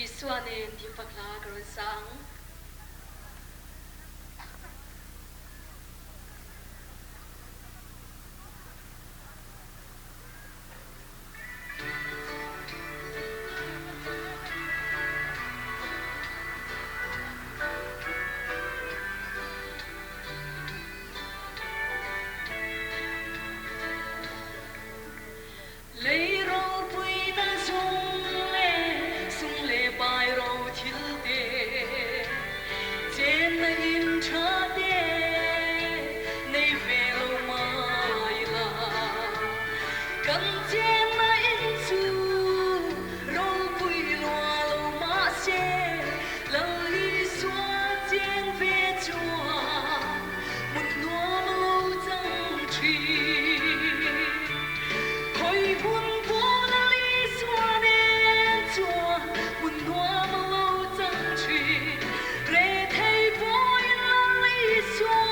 Isua nen tih fak hla ka rawn sa ang. Lei ropuina zung leh sum leh pai ro thil te, chenna in tha te nei ve lo mai la. Kan chenna in chu ropui lua lo mahse, Lal Isua chen ve chuan mut nuam a lo chang thin. Khawi hun pawh Lal Isua nen chuan mut nuam a lo chang thin. Rethei pawhin Lal Isua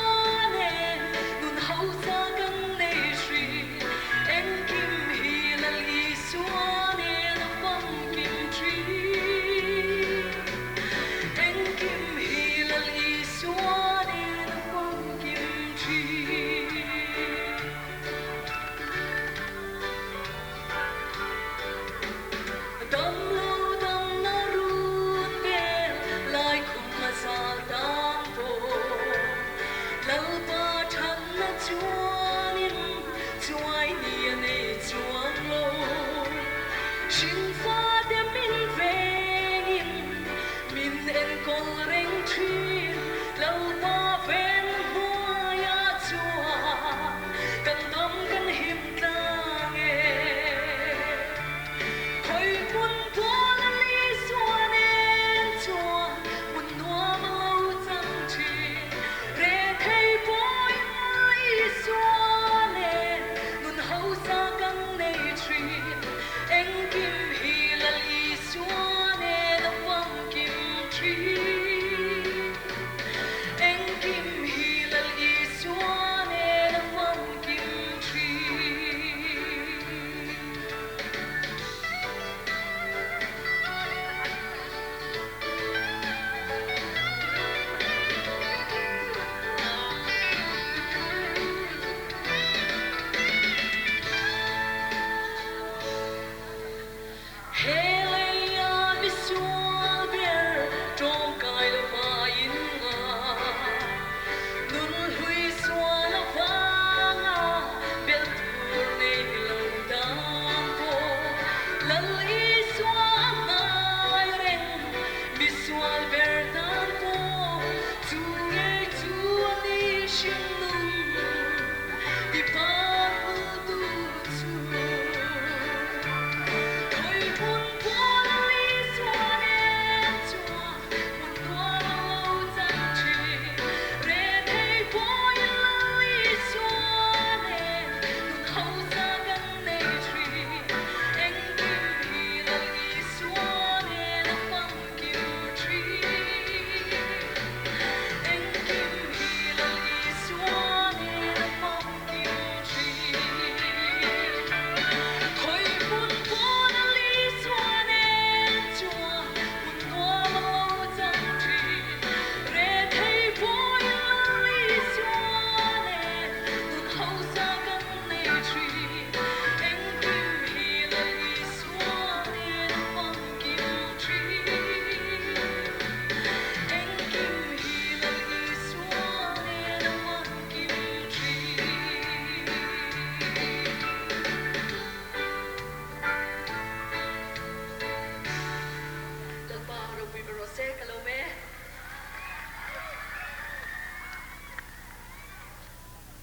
nen nun hausa kan nei thin. Engkim hi Lal Isua nen a famkim thin. Engkim hi Lal Isua nen a famkim thin. Damlo damna run vel lai khum a zal tan pawh Lalpa thatna chuanin chuai ni a nei chuang lo. Hringfate.